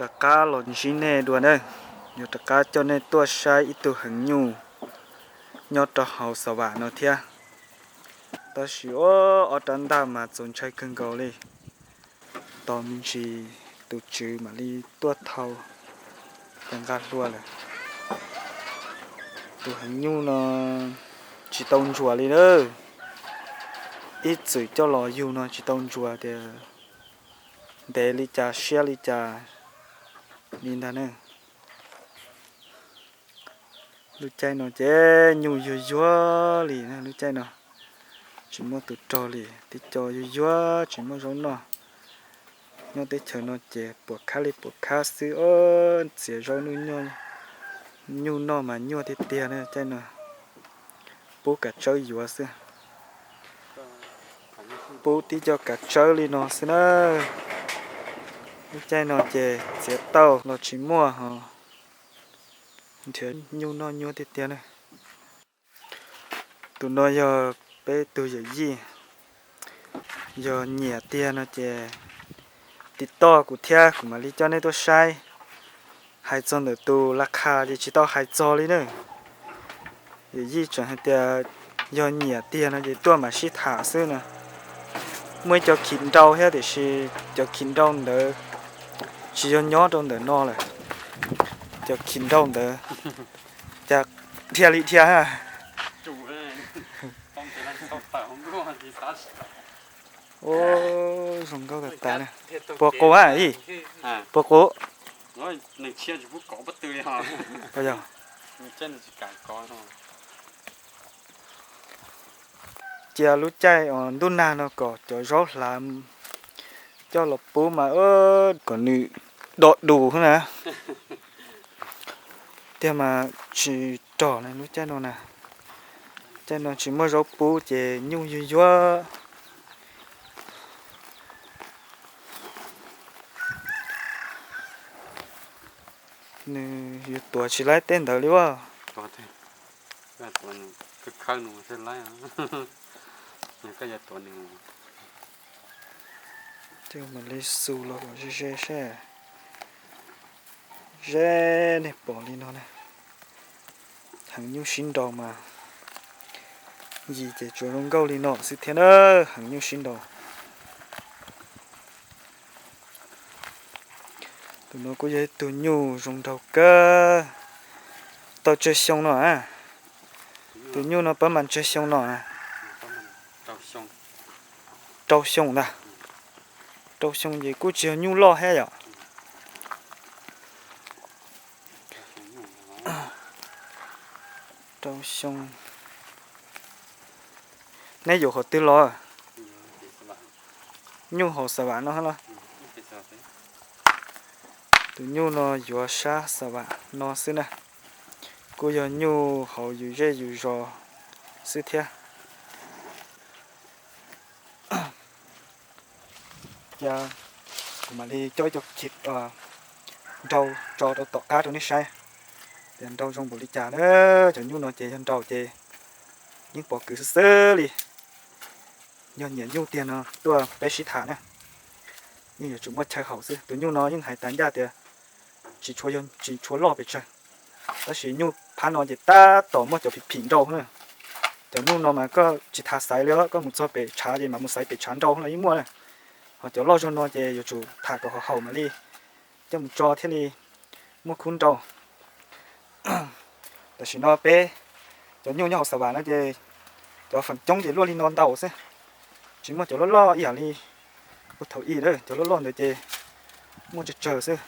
Rov qab los ntsib nej dua na, yuav rov qab coj nej tuaj saib ib tug heev nyuj nyob rau hauv xa vam no thiab. Tab sis ob rab ntaj mas txaus ntshai kawg nkaus li. Tos me ntsis tus tswv mam li tuaj thau cov nqa hlua lawm. Tus heev nyuj no tsis tau ntsuas li na. Ib txwm coj los yug no tsis tau ntsuas tias ntev li cas siab li cas li ntag ne. Lub caij no ces nyuj yuag yuag li na, lub caij no tsis muaj tus rog li, tib co yuag yuag tsis muaj zaub noj. Nyob teb chaws no ces puas khab li puas khab xwb, txiav zaub nyuj noj mas nyuaj tiag tiag na caij no. Pub kav tsawb yuav xwb, pub tib co kav tsawb li no xwb na. Lub caij no ces txiav tauj los tsis muaj ho, nrhiav nyuj noj nyuaj tiag tiag na. Tus no yog peb tug yawm yij, yog nyiam tiag no ces tiv toj kuv thiab kuv mam li coj nej tuaj saib. Hais txog ntawm tus la kha ces tsis tau hais txog li na. Yawm yij tseem hais tias yog nyiam tiag no ces tuaj mam sib tham xwb na. Muaj ib co khim nrau thiab tiam sis cov khim nrau ntawd tsis yog nyob rau ntawm no lawm. Cov khim nrau ntawd cas dhia li dhia ha. Ua zoo nkauj tas tas. Puas qus ha yij? Puas qus? Cia lub caij ntuj nag no kom cov zaub hlav coj los pub mas kom nws do dus na. Tiag mas tsis rog lub caij no na. Caij no tsis muaj zaub pub ces nyuj yuag yuag. Nws yuav tuav tsis laib tej ntawd li as. Mam li xu los kom ze ze seb. Ze nej pom li no na. Heev nyuj sib nraus mas yim ces tsuas zoo nkauj li no xwb thiab na. Heev nyuj sib nraus. Tus no kuj yog ib tug nyuj zoo nraug kawg. Tau tsawg xyoo no a? Tus nyuj no pab mas tsawg xyoo no a? Rau xyoo ntag. Rau xyoo ces kuj tsis yog nyuj loj thiab yom. Rau xyoo. Neb yuav qhov twg los? Nyuj hauv xa vam no los? Tus nyuj no yuav sab xa vam no xwb na. Kuj yog nyuj hauv yus zej yus zos xwb thiab. Cia kuv mam li coj ib co khim nrau tso rau tom qab rau nej saib tias nrau zoo npaum li cas na. Cov nyuj no ces yog nraus ces yeej pom kwv xwb xwb li. Yog nyiam nyuj tiag no tuaj peb sib tham na. Yeej yuav tsum muaj chaw haum xwb. Tus nyuj no yeej hais tas ncaj tias tsis tshua loj pes tsawg, tab sis nyuj phab no ces tab tom muaj cov phim phim nrau na. Cov nyuj no mas koj tsis tas xaiv li os, koj mus txog pem tshav ces mam mus xaiv pem tshav nrau los yeej muaj na. Ho cov loj zog no ces yuav tsum tham kom haum haum mam li coj mus tso thiaj li muaj khub nrau. Tam sim no peb cov nyuj nyob hauv xa vam no ces cov feem coob ces luaj li no ntau xwb, tsis muaj cov loj loj ib yam li ua thaum ub lawm. Cov loj loj ntawd ces muaj tsawg tsawg xwb.